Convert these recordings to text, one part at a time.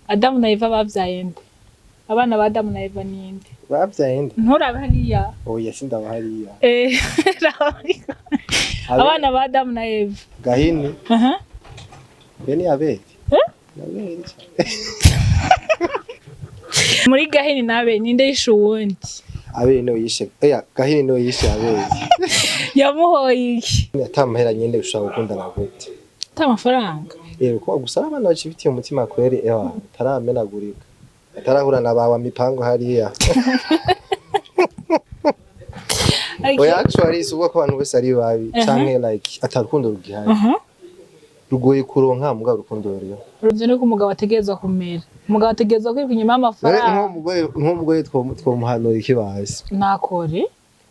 Adamu na Eva bavyaye nde? Abana ba Adamu na Eva ninde? Bavyaye nde? Nturabe hariya. Oya, sindaba hariya. Raba ariko. Abana ba Adamu na Eva. Gahini. Aha. Be ni Abeli. Eh? Abeli. Muri Gahini na Abeli ninde yishe uwundi? Abeli niwe yishe. Oya, Gahini niwe yishe Abeli. Yamuhoye iki? Ata mahera nyene ushobora gukundana gute? Ata amafaranga. Ko gusa ari abana bacifitiye umutima kweri, ewa ataramenagurika. Atarahura na bawa mipango hariya. Oya, actually si uvuga ko abantu bose ari babi canke like atarukundo rugihari. Rugoye kuronka, mugabo urukundo ruriho. Uruvyo niko umugabo ategerezwa kumera. Umugabo ategerezwa kwiruka inyuma y'amafaranga. Nk'umugore twomuhanura iki basi? Nakore.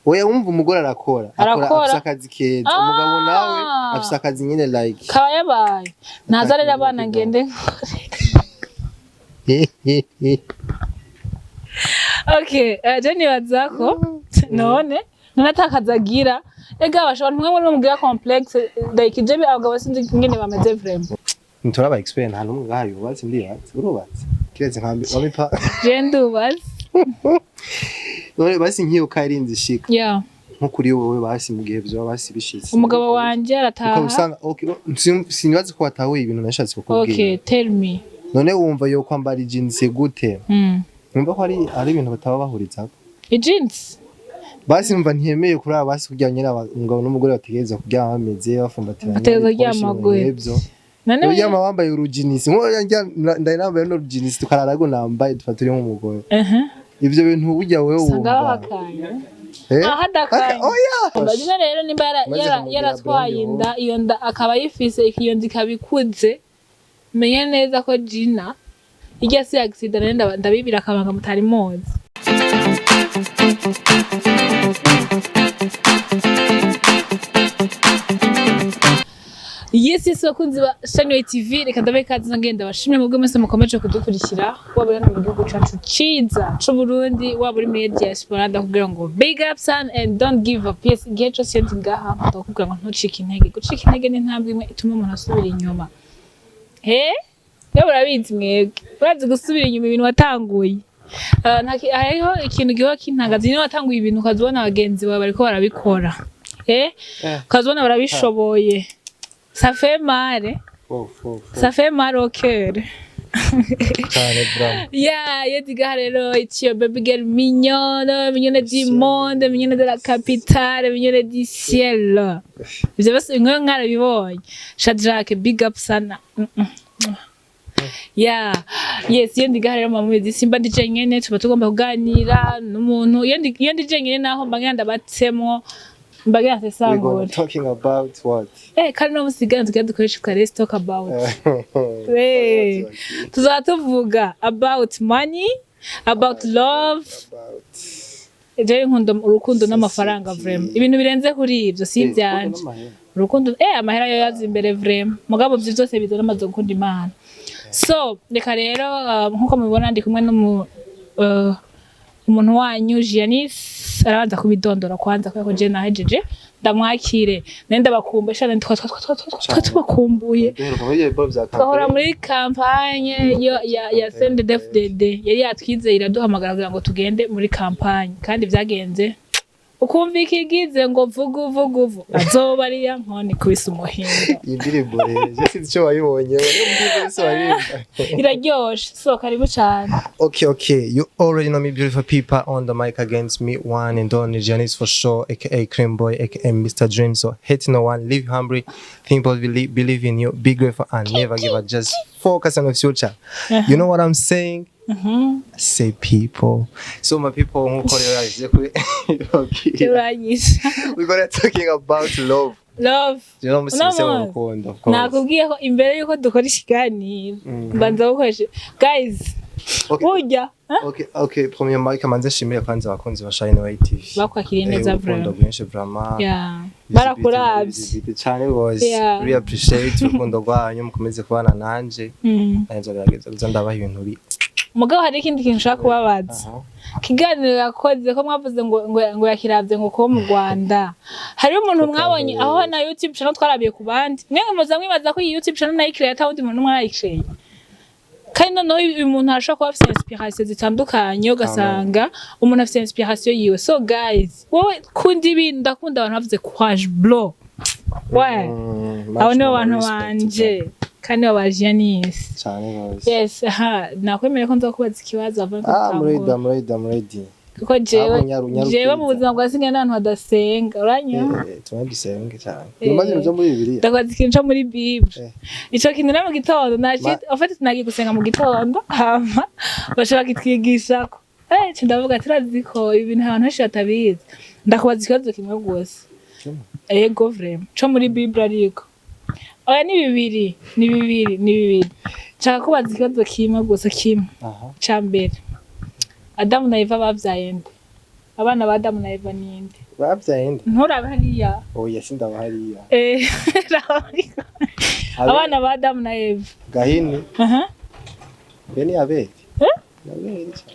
Oya, wumva, umugore arakora. Akora, Arakora. afise akazi keza. Umugabo nawe afise akazi nyene like. Kaba yabaye. Naza rero abana ngende nkore. Okay, je nibaza ko none atakazi agira. Ega bashobora ntumwe muri mubwira complexe, like je abagabo sinzi ingene bameze vraiment. Nturaba expert, nta n'umwe ngaha yubatse, ndibatse. Urubatse? Kiretse nka wamipa. Je ndubaze. None basi nk'iyo karinze ishika. Nko kuri wowe basi, mu gihe vyoba basi bishitse. Umugabo wanje arataha. Ukaba usanga okay, sinibaze ko watahuye ibintu nashatse kukubwira. Okay, tell me. None wumva yo kwambara ijinsi gute? Wumva ko ari ibintu bataba bahurizako? Ijinsi? Basi mva ntiyemeye kuri aba basi kugira nyene umugabo n'umugore bategerezwa kuryama bameze bafumbatiranye. Bategerezwa ibikoresho kuryama gute? nk'ivyo. None Uryama wambaye urujinisi, nko ndari nambaye n'urujinisi, tukarara go nambaye tuba turi nk'umugore. Ivyo bintu burya wewe Usanga wumva. bahakanye. Eh? Aha adakanye. Oya. Mbajina rero nimba Maze kumubwira yaratwaye Brand. inda, iyo nda akaba ayifise, iyo nda ikaba ikuze, menye neza ko Gina irya si accident. Rero ndabibira akabanga mutari muzi. Yes, bakunzi ba Shanway TV, reka ndabe ikaze, ngenda bashimire mubwo mwese mukomeje kudukurikira, waba uri hano mu gihugu cacu ciza c'u Burundi, waba uri muri diaspora, ndakubwira ngo big up son and don't give up. Yes, igihe cose iyo ndi ngaha ndakubwira ngo ntucike intege. Gucika intege ni intambwe imwe ituma umuntu asubira inyuma. He, mwe murabizi, mwebwe urazi gusubira inyuma ibintu watanguye. Hariho ikintu gihora kintangaza: iyo watanguye ibintu ukazibona bagenzi bawe bariko barabikora, ukazibona barabishoboye, ça fait mal. Fo, fo, fo. Ça fait mal au cœur. Cane bravo. Yeah, iyo ndigaha rero, it's your baby girl mignonne, mignonne du monde, mignonne de la capitale, mignonne du ciel. Ivyo byose mwe mwarabibonye. Shadrack, big up sana. Yeah, yes, iyo ndigaha rero mubizi simba ndi jenyene, tuba tugomba kuganira n'umuntu. Iyo ndi jenyene naho mba ngenda ndabatsemwo, mba ngira We gonna nsesangure. talking about what? Kandi no musigana tugira dukoresha twa let's talk about. Tuzaba tuvuga about money, about love. About Jewe nkunda urukundo n'amafaranga. Society. Vraiment ibintu birenze kuri ivyo si ivyanje. Urukundo, amahera yo yaza imbere vraiment, mugabo ivyo vyose biza namaze gukunda Imana. So reka rero, nkuko mubibona ndi kumwe n'umu umuntu wanyu Giannis, arabanza kubidondora kwanza kubera ko je nahejeje. Ndamwakire nari ndabakumbuye shana, twa tubakumbuye. Duheruka muri ibyo biboro bya Twahora campagne. Muri campagne yo ya CNDD-FDD yari yatwizeye iraduhamagara kugira ngo tugende muri campagne, kandi vyagenze ukumva ikigize ngo vugu vugu vu azoba ariya nkoni kubisa umuhindo. Iyi ndirimbo rero je sinzi icyo wayibonye, niyo ndirimbo yose waririmba. Iraryoshe, so karibu cane. Okay. You already know me, beautiful people. On the mic against me, one and only Janice for sure, aka Cream Boy, aka Mr. Dream. So hate no one, live hungry, think positively, believe in you, be grateful, and never give up. Just focus on the future. You know what I'm saying? Say people. So my people, nkuko rero yabivuze kuri okay. Uranyisha. We're gonna talking about love. Love. You know, Uno musi mu munsi, rukundo, of course. Nakubwiye ko imbere yuko dukora ikiganiro mbanza gukoresha, guys, burya, huh? Okay. Premièrement, reka manze nshimire kwanza abakunzi ba Shine Way TV. Bakwakiriye neza. Urukundo Vraiment. rwinshi vraiment. Yeah, barakuravye. Visibility cyane rwose. Really appreciate urukundo rwanyu, mukomeze kubana nanje. Nanjye nzogerageza kuza ndabaha ibintu bi Mugabo hari ikindi kintu nshaka kubabaza. Ikiganiro yakoze ko mwavuze ngo yakiravye ngo ko mu Rwanda hariho umuntu mwabonye aho na YouTube channel twarabiye ku bandi. Mwe muza mwibaza ko iyi YouTube channel nayikiriye ata wundi muntu n'umwe arayikiriye. Kandi noneho uyu muntu arashobora kuba afise inspiration zitandukanye, ugasanga umuntu afise inspiration yiwe. So guys, wowe kunda ibintu, ndakunda abantu bavuze courage bro, ouais. Abo nibo bantu banje kandi nibo ba Giannis. Cyane rwose. Yes, aha nakwemeye ko nzokubaza ikibazo avant ko Ah, I'm ready. dutangura. I'm ready, I'm ready. Kuko jewe Abo jewe mu nyarukiriza. buzima bwa singa n'abantu badasenga, uranyumva? Eh, tuba dusenge cyane. Nyuma ibintu byo muri Bibiliya. Ndakubaza ikintu co muri Bible. Ico kintu rero mu gitondo naci en fait nagiye gusenga mu gitondo, hama baca bakitwigishako. Nca ndavuga ati urazi ko ibi bintu abantu benshi batabizi. Ndakubaza ikibazo kimwe gusa. Kimwe? Ego, vraiment, co muri Bible. Ariko oya, ni bibiri, ni bibiri, ni bibiri. Nshaka kubaza ikibazo kimwe gusa, kimwe. Aha. Ca mbere, Adamu na Eva bavyaye nde? Abana ba Adamu na Eva ninde? Babyaye nde? Nturabe hariya. Oya, sindaba hariya. Raba ariko. Abana ba Adamu na Eva. Gahini. Aha. Be ni Abeli. Eh? Abeli cyane.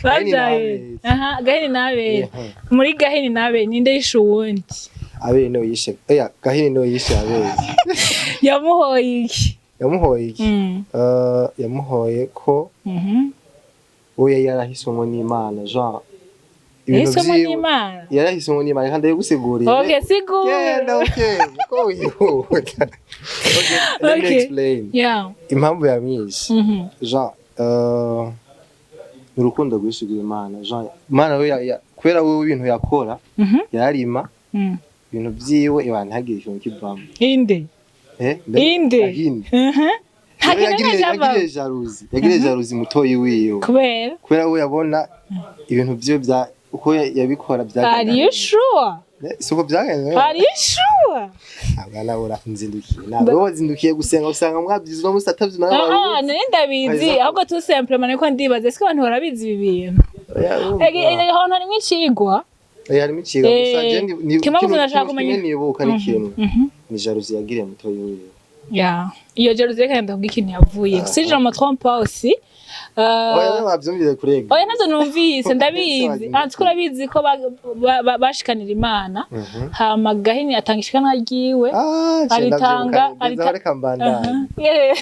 Gahini na Babyaye Abeli. Aha, Gahini na Abeli. Eh, Muri Gahini na Abeli ninde yishe uwundi? Abeli niwe yishe. Oya, Gahini niwe yishe Abeli. Yamuhoye iki? Yamuhoye iki? Yamuhoye ko we yarahiswemo n'Imana, Jean, ibintu Yahiswemo vyiwe. n'Imana? Yarahiswemo n'Imana kandi ndabigusiguriye. Okay, sigura. Genda, okay, ko wihuta. Okay, let me explain. Impamvu yamwishe, Jean, ni urukundo rwishiguye Imana. Jean, Imana we kubera wewe ibintu yakora, yararima ibintu vyiwe, ibana ntihagire ikintu kivamo. Inde? Eh, Inde? Gahini. Nta kintu Yagiriye cyavamo. Yagiriye jalousie, yagiriye jalousie mutoyi wiwe, Kubera? Kubera we yabona ibintu vyiwe bya uko yabikora byagenda Are you neza. sure? Si uko byagenze? Are you sure? Abana ura nzindukiye, ntabwo wowe wazindukiye gusenga, usanga mwabyize uno munsi atavye nawe. Ah, nari ndabizi. Ahubwo tout simplement niko ndibaza, ese abantu barabizi ibi bintu? Ahantu harimwo icigwa. Harimo ikiga gusa. Je ni Kimwe gusa ikintu ndashaka kimwe kumenya. nibuka ni kimwe, ni jalousie yagiriye mutoyi wiwe. Ya, iyo jalousie reka ndakubwira ikintu yavuye, si je me trompe pas aussi. Oya, wavyumvire kurega. Oya, ntazo numvise, ndabizi. Wazindukiye. Ah, tuko urabizi ko bashikanira Imana, hama Gahini atanga ishikanwa ryiwe. Ah, Aritanga, reka mbandanye. Yeah.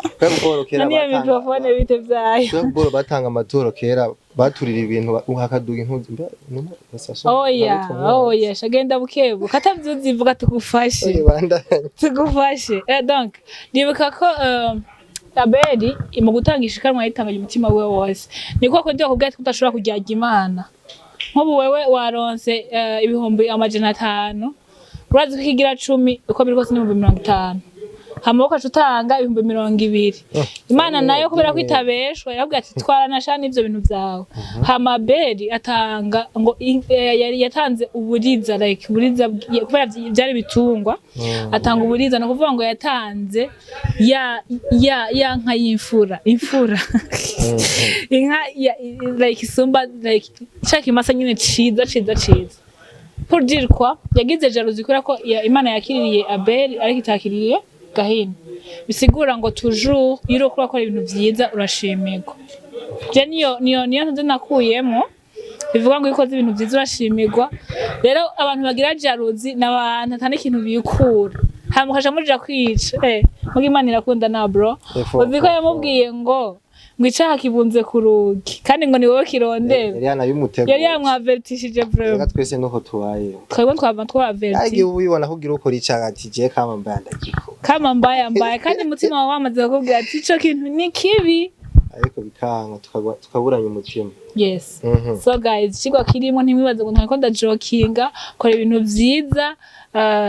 Kubera ubworo kera Naniyo batanga mikrofone bite vyayo? Kubera ubworo batanga amaturo kera, baturira ibintu hakaduga impuzu. Oya, oya, shagenda bukebuke, atavyuzi vuga tugufashe. Oya, bandanye. Tugufashe. Donc ndibuka ko Abeli mu gutanga ishikanwa yitanganye umutima wiwe wose. Niko ko ndiho kubwira ati udashobora kuryarya Imana. Nk'ubu wewe waronse 500,000, urazi ko ikigira cumi uko biri kose n'ibihumbi 50, hama ukaca utanga 20,000. Imana nayo kubera ko itabeshwa yarabwira ati twarana sha n'ivyo bintu vyawe. Hama Abeli atanga ngo yari yatanze uburiza, like uburiza kubera vyari ibitungwa, atanga uburiza, ni ukuvuga ngo yatanze ya nka y'imfura, imfura, inka ya like isumba, like ca kimasa nyine ciza ciza ciza. Pour dire quoi? Yagize jalousie kubera ko Imana yakiririye Abeli ariko itakiriye Gahini. Bisigura ngo toujours iyo uriko urakora ibintu vyiza urashimirwa. Je niyo ntuze nakuyemo, bivuga ngo iyo ukoze ibintu vyiza urashimirwa. Rero abantu bagira jalousie ni abantu ata n'ikintu bikura, hama mukaja muja kwica. Muga Imana irakunda na bro. Uzi ko yamubwiye ngo icaha kibunze ku rugi kandi ngo ni wowe kirondera. Yari yanabimutego. Yari yamwavertishije vraiment. Reka twese nuko tubayeho. Twebwe twaba twaverti. Yagiye ubibona kugira ukora icaha ati je kama mbaya ndagikora. Kama mbaya mbaya, kandi umutima wawe wamaze kukubwira ati ico kintu ni kibi. Ariko bikanga, tukaburanya umutima. Yes. So guys, ikigwa kirimo, ntimwibaze ngo ntariko ndajokinga. Kora ibintu vyiza,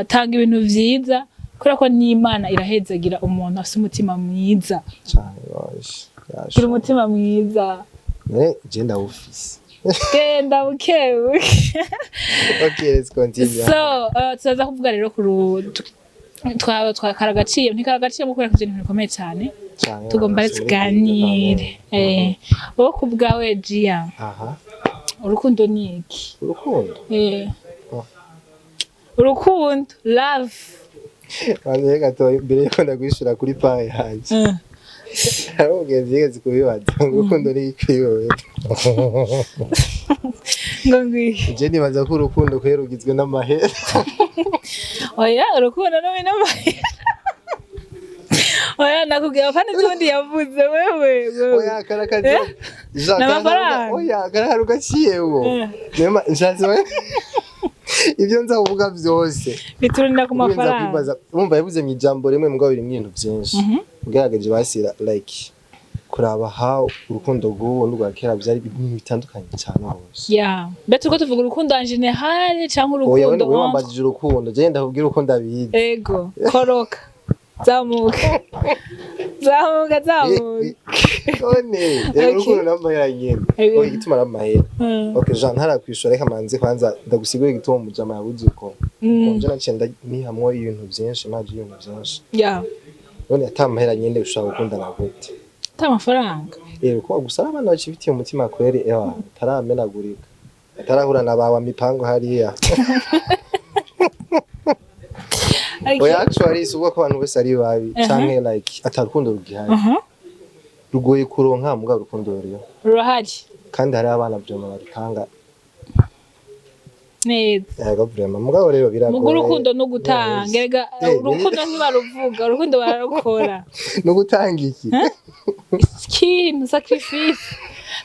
tanga ibintu vyiza, kubera ko n'Imana irahezagira umuntu afise umutima mwiza. Cane gose. Gira umutima mwiza. Je ndawufise. Genda bukebuke. Okay, let's continue. So turaza kuvuga rero ku twa karagaciye ntikaragaciye kubera ko ivyo bintu bikomeye cyane. Cane Tugomba rero gose, muri tuganire. Wowe ku bwawe Gia, Aha. urukundo ni iki? Urukundo. Oh. Urukundo, love. Banze gato mbere yuko ndagwishura kuri page yanje. Hari umugenzi yigeze kubibaza ngo urukundo ni iki wewe? Ngo ngwiki? Je nibaza ko urukundo kubera rugizwe n'amahera. Oya, urukundo n'amahera. Oya, nakubwira fana ivy'undi yavuze, wewe wewe. Oya, karakaje. N'amafaranga. Oya, karakaru gaciyeho. Eh. Nshatse ibyo nza kuvuga byose Biturindira ku Ubu nza mafaranga. kwibaza, urumva yavuze mu ijambo rimwe, mugabo birimo ibintu byinshi. Ugerageje basira like kuraba how urukundo rw'ubu n'urwa kera byari ibintu bitandukanye cyane rwose. Ya, mbe turiko tuvuga urukundo en général canke Oya, urukundo wewe entre wambajije urukundo, je ndakubwira uko ndabizi. Ego, koroka, zamuka, zamuka, zamuka. None rero urukundo n'amahera nyene. Ego. Oya, igituma n'amahera. Okay, Jean ntarakwishura, reka manze kwanza ndagusigura igituma umujama yabuze uko. Nje naciye nihamwo ibintu byinshi, maje ibintu byinshi. None ata mahera nyene ushobora gukundana gute? Ata amafaranga. Eh, ko gusa ari abana bacifitiye umutima kweri, ewa ataramenagurika, atarahura na bawa mipango hariya. Oya, actually si uvuga ko abantu bose ari babi canke like atarukundo rugihari. Rugoye kuronka, mugabo urukundo ruriho. Rurahari. Kandi hari abana vraiment barutanga. Neza. Yego, vraiment, mugabo rero biragoye. Muga urukundo no gutanga. Yes. Erega urukundo ntibaruvuga, urukundo bararukora. No gutanga iki? Ikintu sacrifice.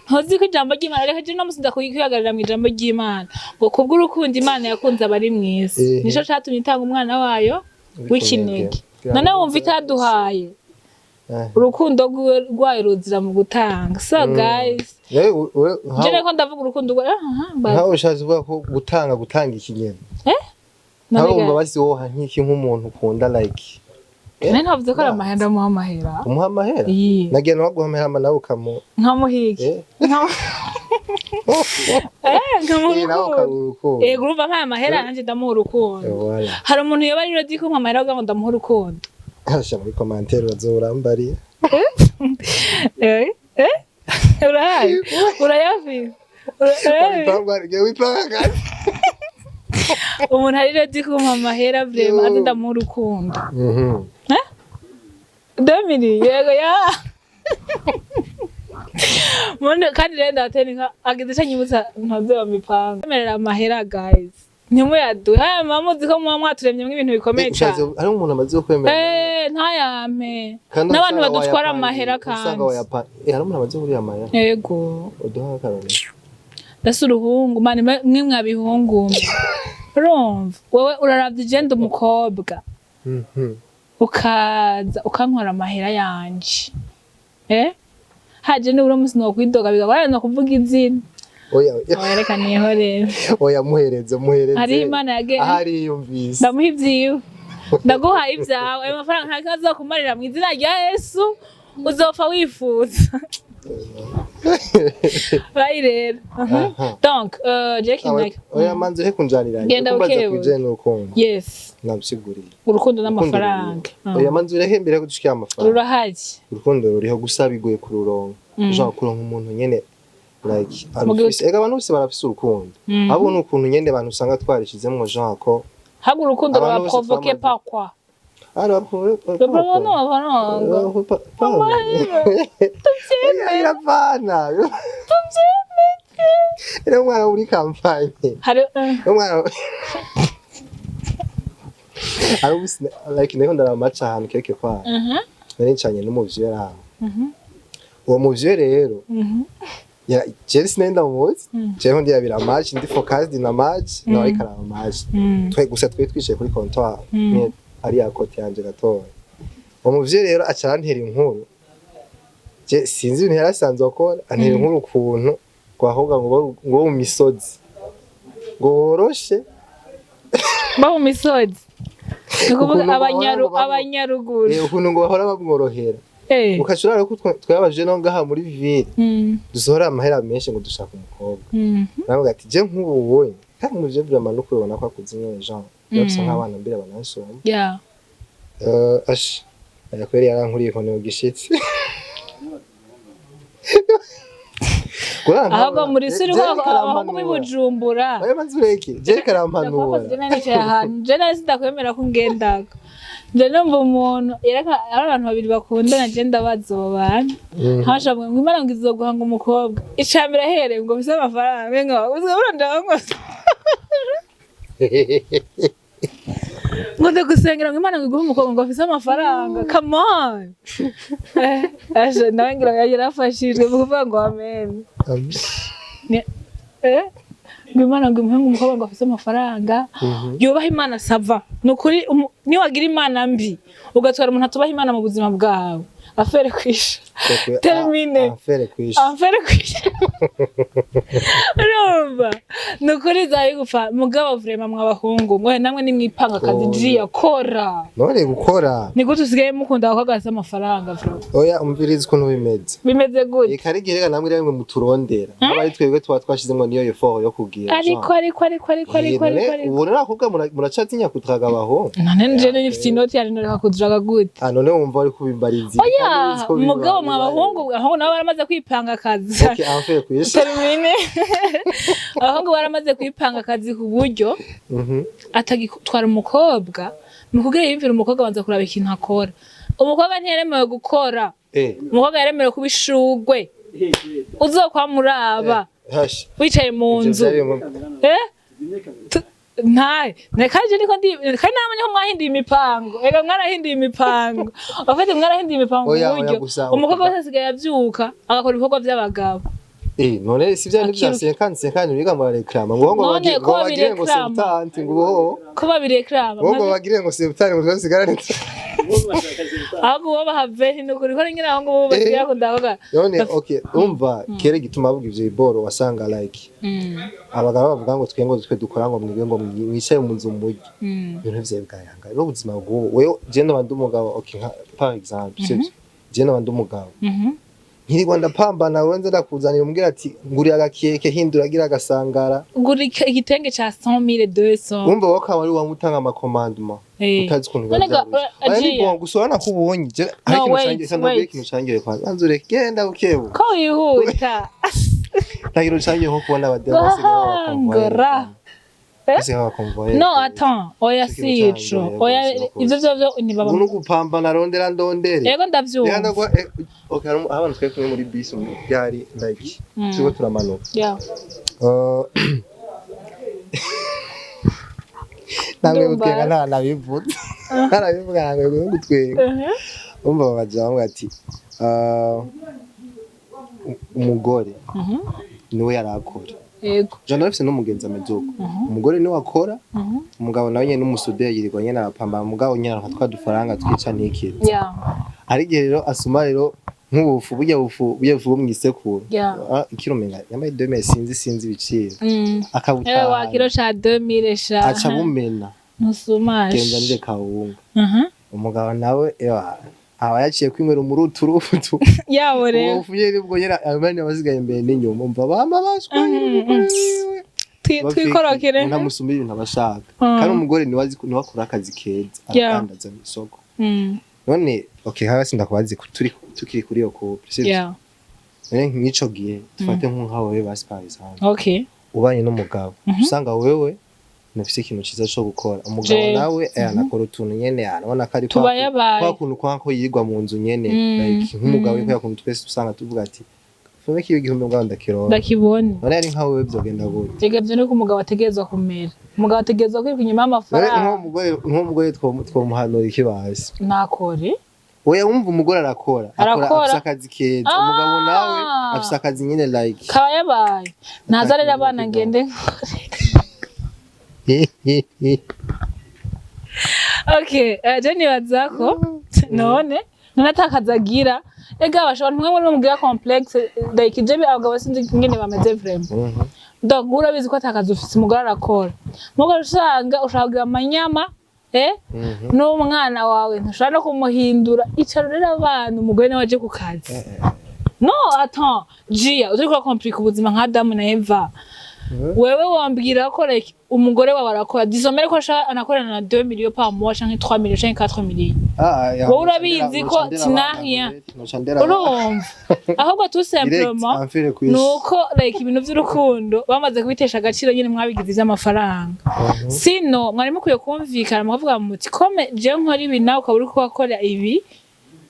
Ntuzi ko ijambo ry'Imana, reka je no musi ndakwihagarara mu ijambo ry'Imana, ngo kubw'urukundo Imana yakunze abari mw'isi, nico catumye itanga umwana wayo w'ikinege. None wumva itaduhaye urukundo rwayo ruzira mu gutanga. So guys, je reko ndavuga urukundo rwa aha. Nkaho ushatse kuvuga ko gutanga iki nyene? None Nkaho wumva basi woha nk'iki nk'umuntu ukunda like? None ntavuze ko ari amahera, ndamuha amahera. Umuha amahera? Iyi. Nagiye nawe guha amahera nawe ukamu Nkamuha iki? Nkamuha Nawe urukundo. ukamuha urukundo. Yego, urumva mpaye amahera nanjye ndamuha urukundo. Voilà. Hari umuntu yoba ari ready kumpa amahera kugira ngo ndamuhe urukundo? Asha, muri commentaire bazorambariye. Eh eh urahari, urayafise. Urayafise. Wipanga kandi. Umuntu ari ready kumpa amahera vraiment, aze ndamuha urukundo. Domini, yego ya. Mundi kandi rero ndabatera inka agize ico anyibutsa ntoze wa mipanga. Emerera amahera guys. Ntimuyaduhe. Haya muba muzi ko muba mwaturemyemwo ibintu bikomeye Ushatse cane. hari umuntu amaze kwemera? Eh, ntayampe. Kandi N'abantu usanga badutwara wayapangiye, amahera usanga kandi. hari umuntu amaze kuriya amahera? Yego. Uduha akarorero. Ndase uruhungu, mani mwe mwabihungu. Urumva, wewe uraravye je ndi umukobwa. Ukaza ukankora amahera yanje. Eh? Haje nibura umunsi nokwidoga bigakora no kuvuga izina. Oya. Oya, reka nihorere. Oya, muhereze, muhereze. Hariho Imana yagennye. Ahari yumvise. Ndamuha ivyiwe. Ndaguha ivyawe. Ayo mafaranga nta kibazo azokumarira mu izina rya Yesu. Uzopfa wifuza. Bayi rero. Aha. Donc, je kintu Oya, manze he kunjanira. Genda Kumbaza bukebuke. kubijanye n'urukundo. Yes. Nabisiguriye. Urukundo n'amafaranga. Oya, manze urehe mbere yo kudushikira amafaranga. Rurahari. Urukundo ruriho, gusa bigoye kururonka. Ushobora kuronka umuntu nyene like Mugihe arufise. Ega abantu bose barafise urukundo. Ahubwo ni ukuntu nyene abantu usanga twarishizemwo genre ko Hago urukundo Abantu rwa bose provoqué twamaze- par quoi? Ah, Le problème non, amafaranga. Biravana. Rero umwana wo muri campagne. Hari Umwana ari ubusi like niho ndaramaca ahantu quelque part. Nari ncanye n'umuvyeyi aho. Uwo muvyeyi rero ya jewe sinari ndamuzi. Jewe ndiyabira match, ndi focused na match, nawe ariko araba match. Twe gusa twe twicaye kuri comptoir nyene ari à côté yanje gatoya. Uwo muvyeyi rero aca arantera inkuru. Je sinzi ibintu yari asanzwe akora, antera inkuru ukuntu twahubwa ngo mu misozi ngo woroshe. Ba mu misozi. Ni ukuvuga Ukuntu bahora abanyaru ngo bamu- abanyaruguru. Ukuntu ngo bahora bamworohera. Ukaca urara ko twabaje no ngaha muri ville dusohora amahera menshi ngo dushaka umukobwa. Navuga ati je nk'ubu ubonye kandi umuvyeyi vraiment no kubibona ko akuze nyene, genre bafise nk'abana mbere banansoma. Ash aya kweri yarankuriye inkoni mu gishitsi. Ahubwo muri suri ko abahungu b'i Bujumbura. Oya, manzi ureke, je karampanura. Ndakubaza, nicaye ahantu je nari sindakwemera ko ngendako, nje numva umuntu yereka ari abantu babiri bakundana, je ndabaza abo bantu nkabasha ngo Imana ngo izoguha ngo umukobwa icambere ahereye ngo mfise amafaranga ngo uzwe burondera ngo. Ngo ndagusengera ngo Imana ngo iguhe umukobwa ngo afise amafaranga. Come on. Asha nawe ngira ngo yarafashijwe mu kuvuga ngo amen. Ngo Imana ngo imuhe ngo umukobwa ngo afise amafaranga, yubaha Imana. Ça va, ni ukuri, niwagira Imana mbi ugatwara umuntu atubaha Imana mu buzima bwawe, affaire kwisha. Terminé. Affaire kwisha. Affaire kwisha. Urumva, ni ukuri zayigufa. Mugabo vraiment, mw'abahungu mwe namwe nimwipanga akazi. Oya. Jiya kora. None gukora. Ni gute usigaye mukunda abakobwa bafise amafaranga, vraiment? Oya, umviriza ukuntu bimeze. Bimeze gute? Reka ari igihe namwe rimwe muturondera, aba ari twebwe tuba twashizemo niyo effort yo kugira. Ariko ariko ariko ariko ariko ariko ariko Ubu rero akubwa muracatinya kudraga abahungu. None nje nifite inoti yari, noreka kudraga gute? Ah, none wumva uri kubimbariza? Oya, mugabo mwa bahungu, abahungu nabo baramaze kwipanga akazi. Okay, affaire kwisha. Terminé. Abahungu baramaze kwipanga akazi ku buryo atagitwara umukobwa mu kugira yiyumvire umukobwa, abanza kuraba ikintu akora. Umukobwa ntiyaremewe gukora. Umukobwa yaremewe kuba ishugwe uzokwamuraba Hash. wicaye mu Ivyo nzu. vyari Eh? Ntaye nekaje niko ndi kandi namenya ko mwahinduye imipango. Ega mwarahinduye imipango, abafite mwarahinduye imipango ku Oya, oya, buryo gusa umukobwa wese asigaye avyuka agakora ibikorwa vy'abagabo. None si vya bya Akiruka. 50 50 biga murareklama ngo None bagire ko ngo bagire ngo babireklama. septante ngo ho Ko babireklama. ngo bagire ngo septante ngo twasigarane. Ahubwo bo bahave, ni ukuri ko nyine aho ngubu basigaye bakunda kuvuga. None okay, umva, kera igituma bavuga ivyo biboro, wasanga like abagabo bavuga ngo twe ngo twe dukora, ngo mwige ngo mwicaye mu nzu murye. Ibintu vyawe bwayanga rero ubuzima bw'ubu. Wewe je ndaba ndi umugabo, okay, nka par exemple, sivyo, je ndaba ndi umugabo, nkirirwa ndapambana, wewe nza ndakuzanira umbwira ati ngurira agakeke, hindura agira agasangara. Gura igitenge ca 100 000, 200. Wumva wowe akaba ari wawe utanga amakomandoma, utazi ukuntu biba None vyarushe. Oya, ni Agiye. bon gusa urabona ko ubonye je hari No, ikintu wait, cangiye kandi wait. ikintu cangiye kwa banza ureke genda bukebu. Ko wihuta. Nta kintu cangiye nko kubona abademu basigaye Guhangora. baba basigaye baba convoyeur. No, attends, oya, Ico si kintu ico. cangoye Oya, rwose. ivyo vyovyo ntibaba. Ubu ni ugupambana, rondera ndondere. Yego, Reka ndavyumva. ndagwa okay, hari abantu twari kumwe muri bisi byari like turiko turamanuka. Ntabwo Ndumva. gutwenga nta nabivuze, ntanabivuga, ntabwo gutwenga. Umva, babaza bamwe ati umugore niwe yari akora. Jean afise n'umugenzi ameze uko, umugore niwe akora, umugabo nawe nyene n'umusuderi, yirirwa nyene arapambana, umugabo nyene aronka twa dufaranga twica n'ikiza. Hari igihe rero asuma rero nk'ubufu burya bufu bwo mw'isekuru. Ikiro umenga yambaye 2000, sinzi ibiciro. Ewe, wa kiro Akabutahana ca 2000 sha. Aca bumena. Ntusumashe. Genda nire kawunga. Umugabo nawe ewa aba yaciye kwinywera umuruturutu. Yawo Ubwo rero. bufu nyene bwo nyene abandi basigaye imbere n'inyuma, umva bama bashwanye n'umugore wiwe. Twikorokere. Ntamusumira ibintu aba ashaka. Kandi umugore niwe azi, niwe akora akazi keza, aradandaza mu isoko. None okay, hasi ndakubazi, turi tukiri kuri iyo couple, sivyo? Yeah. None nk'ico gihe dufate nk'aho wewe basi par exemple ubanye n'umugabo, usanga wewe ntufise ikintu ciza co gukora, umugabo nawe anakora utuntu nyene, arabona ko ari kwa Tubayabaye. kwa kuntu kwa ko yirirwa mu nzu nyene, like nk'umugabo kwa kuntu twese usanga tuvuga ati fume kiyo igihumbi mugabo ndakironka. Ndakibona. None ari nka wewe vyogenda gute? Ega vyo niko umugabo ategerezwa kumera. Umugabo ategerezwa kwiruka inyuma None y'amafaranga. nk'uwo mugore twomuhanura iki basi? Nakore. Oya, wumva, umugore arakora, akora, Arakora. afise akazi keza. Umugabo nawe afise akazi nyene like Kaba yabaye naza rero abana ngende nkore. Okay, je nibaza ko none atakazi agira, ega bashobora ntumwe muri mubwira complexe, like je abagabo sinzi ingene bameze vraiment. Donc urabizi ko atakazi ufise, umugore arakora, mugore usanga ushaka kugira amanyama n'umwana wawe ntushobora no kumuhindura. Icara rero abana, umugore nawe aje ku kazi. No, attends, Gia, uzi ko complique ubuzima nka Adamu na Eva. Wewe wambwira ko like umugore wawe arakora, disons ko ashaka anakorana na 2 millions par mois canke 3 millions canke 4 millions. Wowe urabizi ko tu n'as rien. Urumva, ahubwo tout simplement nuko like ibintu vy'urukundo bamaze kubitesha agaciro nyene, mwabigize ivy'amafaranga. Sino mwari mukwiye kumvikana mukavuga muti comme jewe nkora ibi, nawe ukaba uriko urakora ibi,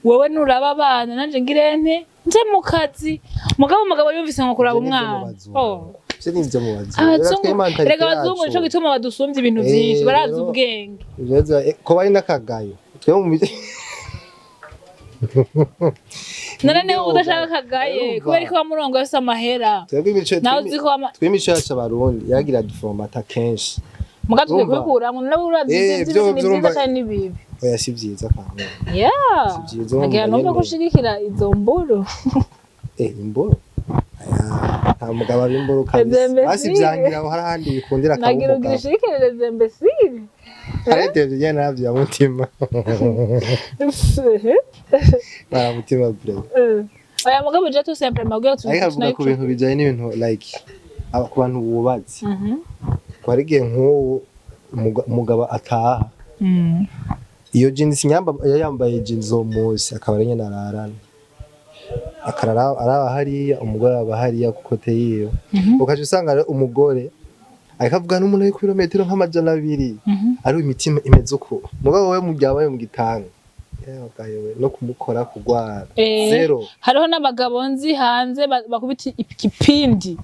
wewe nuraba abana nanje ngire nte nje mu kazi. Mugabo umugabo yumvise ngo kuraba Ivyo nivyo mu umwana bazungu. Oh. Ivyo ni ivyo mu bazungu. Abazungu, Rero twe mentalité erega abazungu yacu, nico gituma badusumbya ibintu vyinshi, barazi ubwenge. Ivyo ko bari n'akagayo twe mu None niba udashaka akagaye, Urumva. kubera ko wamurongo yose amahera, Twebwe imico, nawe uzi ko twe imico yacu abarundi yagira duformata kenshi. Muga tugiye Urumva. kubikuramwo nawe urazi ivyo ni vyiza urumva. canke ni bibi? Oya, si vyiza kandi. Yeah. Si vyiza, urumva. Nagira numva Nyene. ko ushigikira izo mburu. Imboro. Aya, nta mugabo aba imboro kabisa. Imbesire. Basi vyangira aho hari ahandi bikundira akaba Nagira ugira umugabo. ushigikire les imbéciles. Ariko ivyo nyene navyo ya mutima. Bara mutima bre. Oya, mugabo je tout simplement kugira Ariko avuga ku bintu bijanye n'ibintu like ku bantu bubatse. Ko hari igihe nk'ubu umugabo ataha, iyo jeans nyamba yambaye jeans uwo munsi akaba ari nyene ararana, akarara araba hariya, umugore aba hariya ku côté yiwe, ukaca usanga rero umugore ariko avuga n'umuntu ari ku birometero nk'200, ari imitima imeze uko, mugabo we muryamaye mu gitanda. Yewe gayewe, no kumukora kugwara zero. Hariho n'abagabo nzi hanze bakubita ikipindi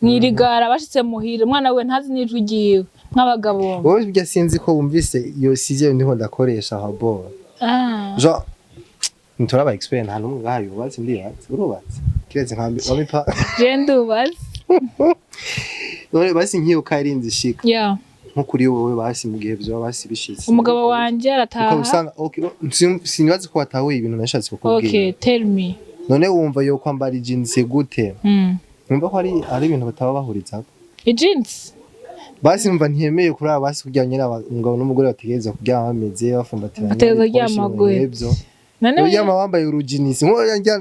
mwirigara, bashitse muhira umwana we ntazi n'ijwi ryiwe, nk'abagabo. Wowe burya sinzi ko wumvise iyo sixième niho ndakoresha aho bo. Ah. Genre nturaba expert, nta n'umwe ngaha yubatse, ndibatse urubatse kiretse nka wamipa. Je ndubatse. None basi nk'iyo karinze ishika nko kuri wowe, basi mu gihe vyoba basi bishitse, Umugabo wanje arataha. Ukaba usanga okay, sinibazi ko watahuye ibintu nashatse kukubwira. Okay, tell me. None wumva yo kwambara ijinsi gute? Wumva ko ari ibintu bataba bahurizako? Ijinsi? Basi numva ntiyemeye kuri aba basi kugira nyine umugabo n'umugore bategereza kuryama bameze bafumbatiranye. Bategereza ibikoresho, kuryama ibintu gute? nk'ivyo. None Uryama wambaye urujinisi,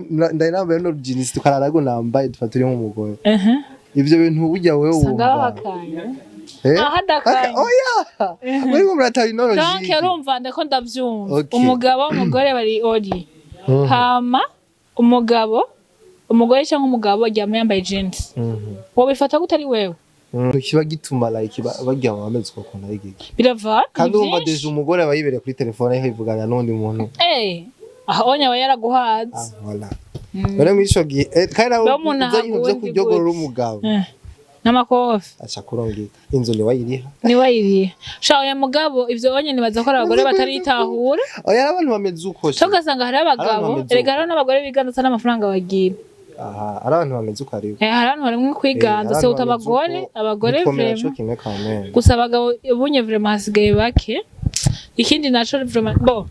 ndari nambaye n'urujinisi, tukarara ariko nambaye tuba turi nk'umugore. Ivyo bintu burya wewe Usanga wumva babakanye. Eh? Ahadakanye. Oya, muri ngo murataba Donc inologique. Urumva ndako ndavyumva. Okay. Umugabo umugore bari ori hama umugabo umugore cyangwa umugabo aryama yambaye jeans, wobifata gute ari wewe? Kiba gituma like baryama bameze uko kuntu ari giki? Biravana. Kandi Ni urumva vyinshi. déjà umugore aba yibereye kuri telefone ariko yivugana n'undi muntu. Aho onya aba yaraguhaze. Ah, voilà. None muri ico gihe kandi nawe Rero umuntu uzanye ibintu vyo ahagundi kuryogorora gute? umugabo, N'amakofi. Aca kurongeka inzu niwayiriha. Niwayiriye sha. Oya mugabo, ivyo onye nibaza ko ari abagore bataritahura. Oya, hari abantu bameze uko Cyo ugasanga hariho abagabo, Hari abantu bameze erega uko. hariho n'abagore biganza ata n'amafaranga bagira. Aha, hari abantu bameze uko aribo. Hari abantu barimwe kwiganza, sewuta abagore, abagore vraiment vraiment. Kimwe quand même. Gusa abagabo ubunye vraiment hasigaye bake. Ikindi naco vraiment, bon,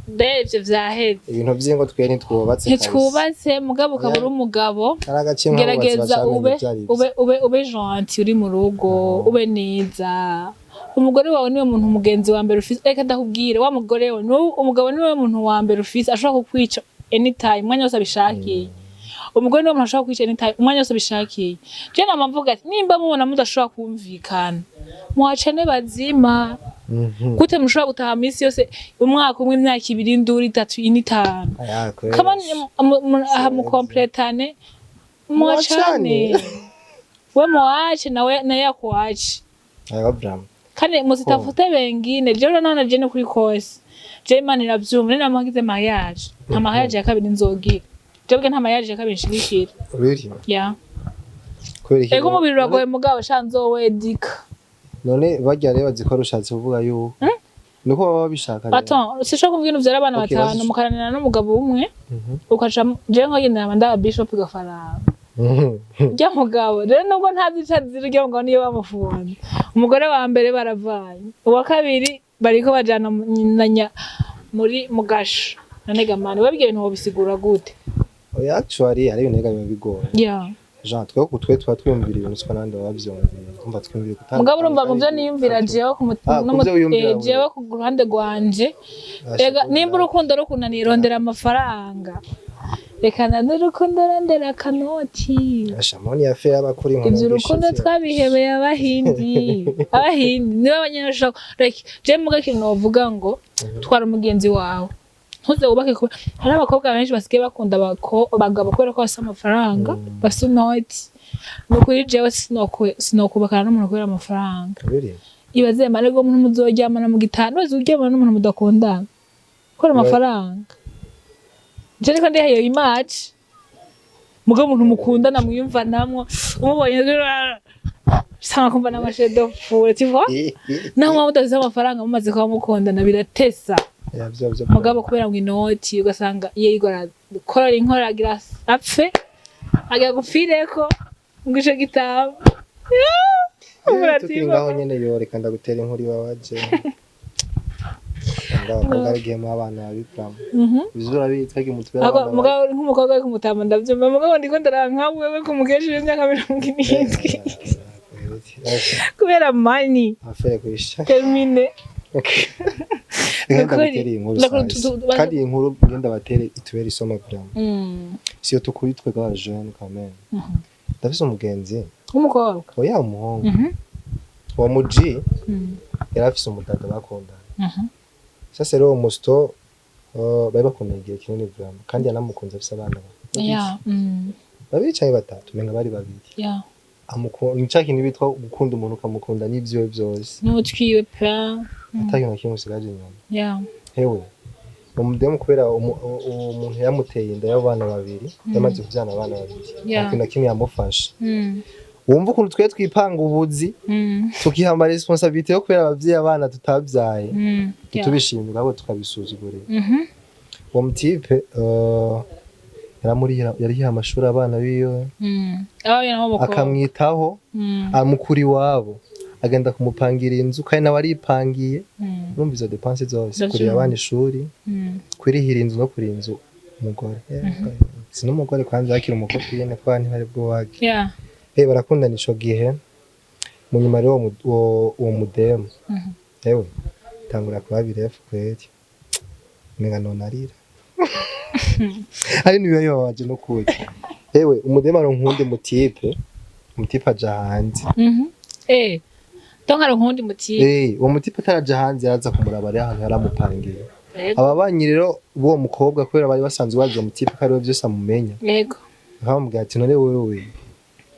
ndebye vyaheze. Ibintu vy'ingo twe ntitwubatse kabisa. Ntitwubatse, mugabo ukaba uri umugabo, Hari agace nk'abubatsi gerageza bacamenya ube ivyo arivyo. ube gentil uri mu rugo, ube neza. Umugore wawe niwe muntu mugenzi wa mbere ufise. Reka ndakubwire, wa mugore we niwe, umugabo niwe muntu wa mbere ufise ashobora kukwica anytime, umwanya wose abishakiye. Umugore niwe muntu ashobora kukwica anytime, umwanya wose abishakiye. Je nama mvuga ati nimba mubona mudashobora kumvikana, muhacane bazima. Gute mushobora gutaha minsi yose, umwaka umwe, imyaka 2, induru 3, 4, 5? Aya, kweli. Kama aha mukompletane, muachane. We muache nawe naye akuache. Aya, Abraham. Kandi musitafute bengine. Jewe none je ni kuri kose, je Imana iravyumva, ni namagize mariage, nta mariage ya kabiri nzogira. Jewe nta mariage ya kabiri nshigikira. Really? Yeah. Kubera iki? Ego, umubiri uragoye, mugabo sha nzowedika. None barya rero bazi ko rushatse kuvuga yuko niko baba babishaka rero. Attends, sinshobora kuvuga ibintu vyara abana Okay, batanu mukaranira n'umugabo umwe, ukaca jewe nkagenda ndaba bishop gafaranga. Urya mugabo rero, nubwo ntazi ico azira, urya mugabo niyo bamufunze. Umugore wa mbere baravanye, uwa kabiri bariko bajana muri mugasho. None gamani wabwiye ibintu wobisigura gute? Oya, actually ari ibintu biba bigoye. Jean, twe ku twe tuba twiyumvira ibintu siko nandi baba bavyumvira, umva twiyumvira gutandukana. Mugabo urumva mu vyo niyumvira jewe ku Ah, ku vyo wiyumvira wewe. Jewe ku ruhande rwanje. Ega nimba urukundo rukunaniye, rondera amafaranga. Rekana n'urukundo, rondera akanoti. Ashamoni ya fe y'abakuri inkoni. Ivyo urukundo twabihebeye abahindi. Abahindi nibo abanyeshaka. Like je muga ikintu novuga ngo twara umugenzi wawe, ntuze wubake kuba hari abakobwa benshi basigaye bakunda abagabo kubera ko bafise amafaranga, bafise inoti. Ni ukuri jewe sinokubakana n'umuntu kubera amafaranga. Really? Ibaze marego umuntu muzoryamana mu gitanda, uzi uryamana n'umuntu mudakundana kubera amafaranga. Je niko ndiha iyo image. Mugabo umuntu mukundana, mwiyumvanamwo, umubonye usanga kumva n'amashedo pfure, tu vois? Naho mwaba mudafise amafaranga, mumaze kuba mukundana biratesa. Ya, vyo vyo. Mugabo kubera ngo inoti, ugasanga iyo yigo arakorora inkora, agira apfe, agira gupfireko ngo ico gitabo. Tukiri ngaho nyene, yo reka ndagutera inkuru ibabaje. Ngaho abakobwa ari igihe mu abana babivamo. Ivyo urabizi, twagiye mu tubera abana. Mugabo nk'umukobwa ari kumutama ndavyumva, mugabo ndiko ndaraba nka wewe ku mukecuru w'imyaka 70 kubera money. Affaire kuisha. Terminé. Reka Nukuri. ndagutere iyi nkuru. Ndakuri. Sasa. Kandi iyi nkuru ngenda batere itubere isomo vraiment. Siyo tukuri twebwe aba jeune quand même. Ndafise umugenzi. W'umukobwa? Oya, umuhungu. Uwo muji yari afise umudada bakundana. Sasa rero uwo musito, bari bakundanye igihe kinini vraiment, kandi yanamukunze afise abana babiri canke batatu, umenga bari babiri. Ni ca kintu bitwa gukunda umuntu, ukamukunda n'ivyiwe vyose. N'utwiwe pe. Ata kintu na kimwe usigaje inyuma. Hewe, umudemu kubera uwo muntu yamuteye inda y'abana babiri, yamaze kuvyana abana babiri, nta kintu na kimwe yamufasha. Wumva ukuntu twe twipanga ubuzi, tukihamba responsabilité yo kubera abavyeyi abana tutabyaye, ntitubishimira, ahubwo tukabisuzugurira. Uwo mutipe yaramurihira, yarihiye amashuri abana biwe, Abana b'umukobwa. akamwitaho, amukura iwabo, agenda kumupangira inzu, kandi nawe aripangiye. Urumva izo dépenses zose, Ndavyumva. kurira abana ishuri, kwirihira inzu no kurira inzu umugore. Si n'umugore kwanza, yakira umu copine, kwa ntibari bwubake. Barakundana ico gihe. Mu nyuma rero uwo mudemu, ewe, tangura kuba birefu kweri, umenga nonarira ari nibiba bibabaje no kuri ewe. Umudemu aronka uwundi mutipe, umutipe aja hanze. Donc hari uwundi mutipe. Uwo mutipe ataraja hanze, yaraza kumuraba rero ahantu yaramupangiye. Ababanyi rero b'uwo mukobwa, kubera bari basanzwe bazi uwo mutipe ko ariwe vyose amumenya, bakamubwira ati: "None wewe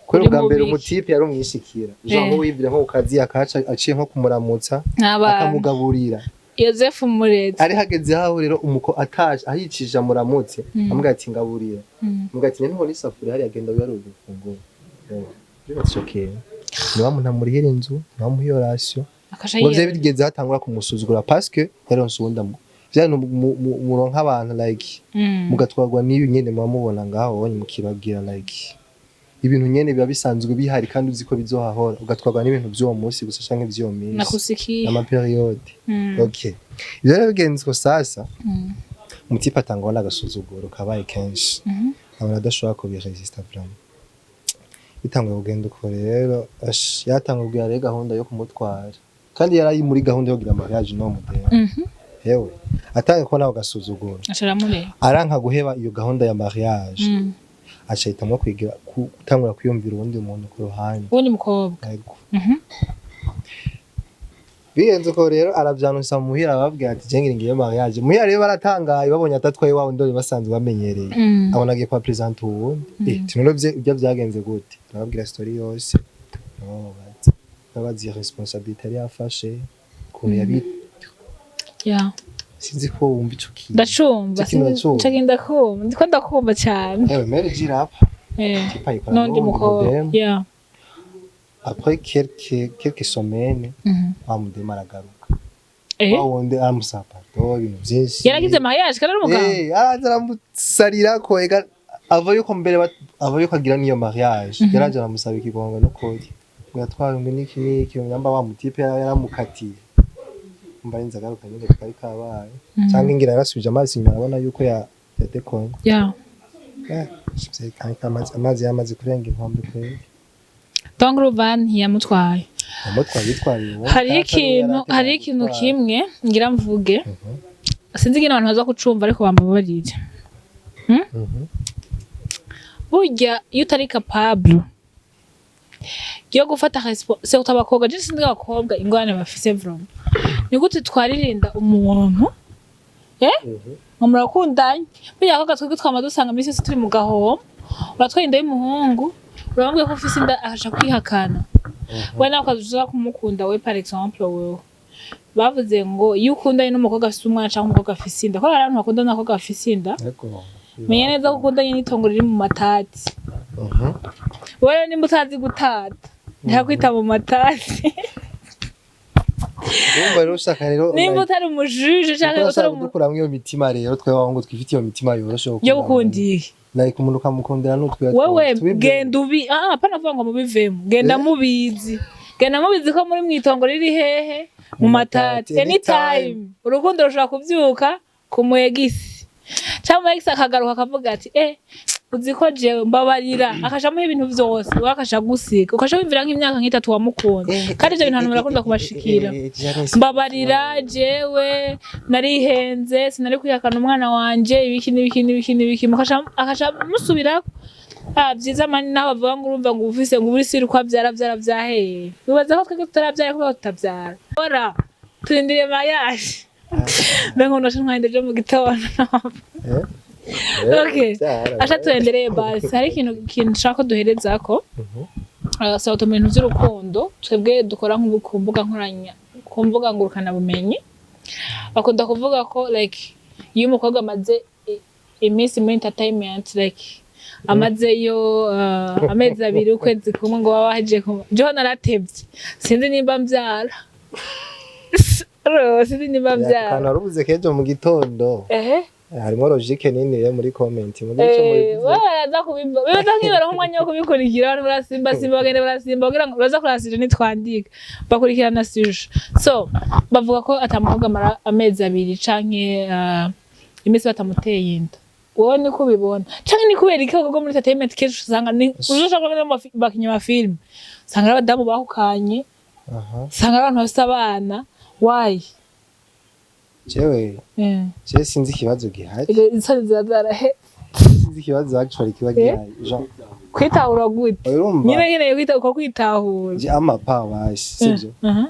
kubera Uri ubwa mbere mubiki?" Umutipe yari umwishikira jean, nk'uwibwira nko ku kazi akaca aciye nko kumuramutsa, N'abana. akamugaburira. Yosefu Murezi. Ari hageze aho rero umuko ataje ahicije amuramutse, amubwira ati: "Ngaburira." Amubwira ati: "Niho n'isafuriya hariya, agenda wiharure ufungure." Bibatse okay, niba muntu amurihira inzu, niba muha iyo ration, Akasha. ngo vyari bigeze hatangura kumusuzugura parce que yaronse uwundi amu vya bintu muronka abantu like, mugatwarwa n'ibi nyene muba mubona ngaho wonye, mukibagira like ibintu nyene biba bisanzwe bihari kandi uzi ko bizohahora, ugatwarwa n'ibintu vy'uwo munsi gusa canke vy'uwo minsi. Nakusikiye. Ama période. Okay, ivyo rero bigenze uko sasa, umutipe atangwa n'agasuzuguro kabaye kenshi, abona adashobora kubiresista vraiment. Bitanguye kugenda uko rero, yatanguye kugira rero gahunda yo kumutwara, kandi yari ari muri gahunda yo kugira mariage n'uwo mudemu. Hewe, atangiye kubona ako gasuzuguro, Aca aramureba. aranka guheba iyo gahunda ya mariage, aca ahitamwo kwigira gutangura kwiyumvira uwundi muntu ku ruhande. Uwundi mukobwa. Yego. Bigenze uko rero, aravyanusa muhira, arababwira ati: "Je ngira ngiye mariage." Muhira rero baratangaye, babonye atatwaye wa wundi bari basanzwe bamenyereye. Abona agiye kwa présenter uwundi. Tinone ibyo vyagenze gute? Arababwira story yose. Nabo bazi, babazi responsabilité yari yafashe, ukuntu yabi sinzi ko wumva ico kintu. Ndacumva. Ico kintu uracumva? Ico kintu ndakumva, ndiko ndakumva cyane. Ewe, marriage irapfa. Tipa ayikora N'undi n'uwundi mukobwa. mudemu. Après quelques semaines, wa mudemu aragaruka. Wa wundi aramusaba pardon, ibintu vyinshi. Yaragize mariage kandi ari umugabo. Araza aramusarira ko ega ava yuko mbere ava yuko agira niyo mariage, yaraje aramusaba ikigongo no kuri ngo yatwaye ngo niki niki, nyamba wa mutipe yaramukatiye, mba yinze agaruka nyine kari kabaye, cyangwa ingira yarasubije amazi inyuma, arabona yuko ya yadekonye. Amazi yamaze kurenga inkombe kweri. Donc urumva ntiyamutwaye. Yamutwaye, yitwariye uwo. Hariho ikintu, hariho ikintu kimwe ngira mvuge, sinzi ingene abantu baza kucumva, ariko bambabarire. Burya iyo utari capable yo gufata surtout abakobwa, je sinzi abakobwa ingorane bafise vraiment, ni gute twaririnda umuntu ngo murakundanye? Burya abakobwa twebwe twama dusanga imisi yose turi mu gahombo. Uratwaye inda y'umuhungu, uramubwiye ko ufise inda, akaja kwihakana. We nawe ukaza kumukunda. We par exemple, wewe bavuze ngo iyo ukundanye n'umukobwa afise umwana canke umukobwa afise inda, ko hari abantu bakundana n'abakobwa bafise inda, menya neza ko ukundanye n'itongo riri mu matati. Wowe nimba utazi gutata, ntihakwita mu matati. Urumva rero ushaka rero Nimba utari umujuje canke uko utari urashaka kudukuramwo iyo mitima rero, twe abahungu twifitiye iyo mitima yoroshe. Yo gukunda iki? Like umuntu ukamukundira n'utwe. Wewe genda ubi, ah, apana kuvuga ngo mubivemo, genda mubizi, genda mubizi ko muri mwitongo riri hehe mu Mu matati. matati. Anytime urukundo rushobora kuvyuka ku mu ex, cyangwa umu ex akagaruka akavuga ati: "Eh, uzi ko jewe mbabarira," akashamuha ibintu vyose, wewe akasha gusiga, ukasha wimvira nk'imyaka nk'itatu wamukunda. Kandi ivyo bintu abantu barakunda kubashikira: "Mbabarira, jewe narihenze, sinari kwihakana umwana wanje," ibiki n'ibiki n'ibiki n'ibiki, mukasha akasha musubirako. Ah, vyiza mani, naho bavuga ngo urumva ngo ufise ngo uri siri ko avyara vyara vyaheye, wibaza ko twebwe tutaravyara kubera tutavyara? Ora turindiriye mariage, mbe ngo ndasha ntwahinde ejo mu gitondo. Okay, asha tuendelee basi. Hari ikintu nshaka ko duherezako. Sawa, mu bintu vy'urukundo twebwe dukora nk'ubu ku mbuga nkoranya, ku mbuga ngurukanabumenyi, bakunda kuvuga ko like iyo umukobwa amaze iminsi muri entertainment, like amazeyo amezi 2, ukwezi kumwe, ngo baba bahejeje jeho naratevye, sinzi nimba mvyara. Ro, sinzi nimba mvyara. Akantu warubuze kejo mu gitondo. Ehe. Harimo logique nini rero muri comment muri ico muri Baraza kubiva, bibaza nk'ibara nk'umwanya wo kubikurikira. Abantu barasimba simba, bagenda barasimba kugira ngo baza kurasije, nitwandika bakurikirana sujet. So bavuga ko atamukobwa amara amezi 2 canke iminsi batamuteye inda. Wowe niko ubibona, canke ni kubera iki abakobwa muri entertainment kenshi usanga ni uzoshaka kubona mu bakinyi ba filime, usanga ari abadamu bahukanye, usanga ari abantu bafise abana? Why? Jewe jewe sinzi ikibazo gihari. Isoni ziba zarahe. Sinzi ikibazo actually kiba gihari, genre Kwitahura gute? Urumva Nyine nkeneye kwita uko kwitahura. Je amapa basi, sivyo? Mhm.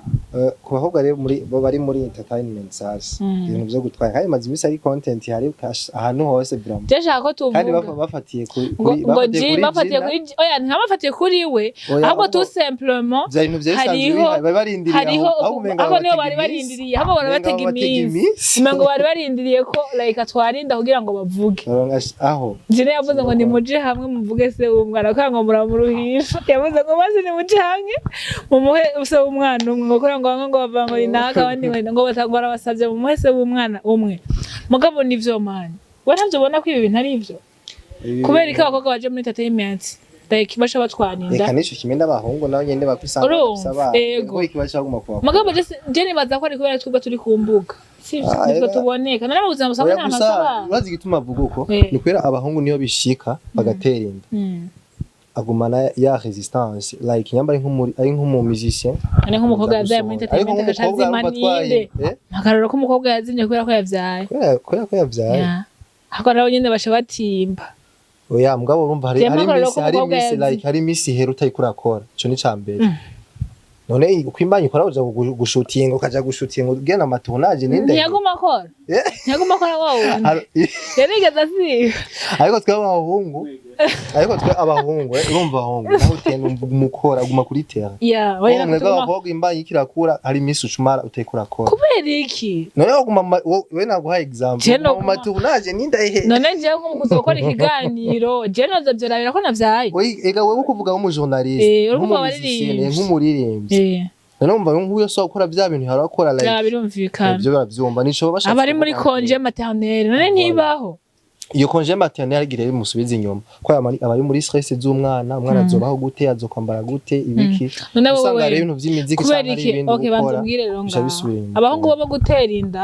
Ku bakobwa rero muri bo bari muri entertainment sasa, ibintu vyo gutwara kandi maze imisi ari content hari cash ahantu hose vraiment. Je nshaka ko Kandi tuvuga bafatiye kuri ngo kuri ngo bafatiye G kuri bafatiye Gina. kuri oya, ntabafatiye kuri we. Oya, ahubwo ahubwo tout simplement vya bintu vyari bisanzwe hariho bihari, bari barindiriye hariho aho aho umenga aho niho babatega bari iminsi. barindiriye, ahubwo Umenga barabatega babatega iminsi. iminsi. Umengo bari barindiriye ko like atwarinda kugira ngo bavuge. Baronka aho. Jine yavuze ngo nimuje hamwe muvuge se w'umwana, kugira ngo muramuruhisha. Yavuze ngo maze nimuje hamwe mumuhe se w'umwana umwe, ngo kugira ngo bamwe ngo bavuga ngo ni naka, abandi ngo ni ngo barabasavye mumuhe se w'umwana umwe. Mugabo nivyo mani, we ntavyo ubona ko ibi bintu ari ivyo? Kubera ko abakobwa baje muri entertainment like basha batwarinda. Reka nico kimwe n'abahungu nabo nyene bakusanga Urumva, bafise abana. ego. Kuko ikibazo cyaguma kuba Mugabo je nibaza ko ari kubera twebwe turi ku mbuga, sivyo? Ah, Nitwe era- tuboneka none mu buzima busanzwe Oya, nta hantu gusa hasa. urazi igituma avuga uko? Eh. Ni kubera abahungu niyo bishika bagatera inda, agumana ya resistance, like nyamba ari nk'umuri ari nk'umu musicien. Ari nk'umukobwa yavyaye muri Ariko entertainment agaca nk'umukobwa azima arumva atwaye ninde? Eh? Akarorero ko umukobwa yazimye kubera ko yavyaye. Kubera ko yavyaye. Yeah. Ahubwo nabo nyene baca batimba. Oya, mugabo urumva hari Jemwe hari akarorero imisi hari k'umukobwa imisi yazimye. like hari imisi ihera utayiko urakora, ico ni ca mbere. None uko imbanyi ukora, uja gushutinga, ukaja gushutinga ugenda amatournage ninde? Ntiyaguma akora. Eh? Ntiyaguma akora wa wundi. Yarigeze asiba. Ariko twe abahungu urumva abahungu naho utenda umukora uguma kuri terrain. Yeah, Wowe oya. mwebwe Tuguma- abakobwa imbanyi ikirakura hari imisi ucumara utayiko urakora. Kubera iki? None waguma we naguhaye example. Je uguma mu noguma- matournage ninde ehe? None jewe nko mu kuza gukora ikiganiro, jewe nozovyorabira ko navyaye? Oyi, ega wewe ukuvuga nk'umujournaliste, Eh, uri kuvuga nk'umumusicien, abaririmbyi. nk'umuririmbyi. None wumva nk'uyo so gukora bya bintu yahora akora like Vya birumvikana. Ibyo baravyumva, nico bashatse Abari muri kuvuga. congé maternelle none ntibaho? Iyo congé maternelle igira bimusubiza inyuma ko aba ari muri stress z'umwana, umwana azobaho gute, azokwambara gute, ibiki. None Usanga wowe rero ibintu vy'imiziki kubera canke ari iki? ibindi Okay, banza gukora umbwire rero bica ngaho bisubira inyuma. Abahungu bo gutera inda,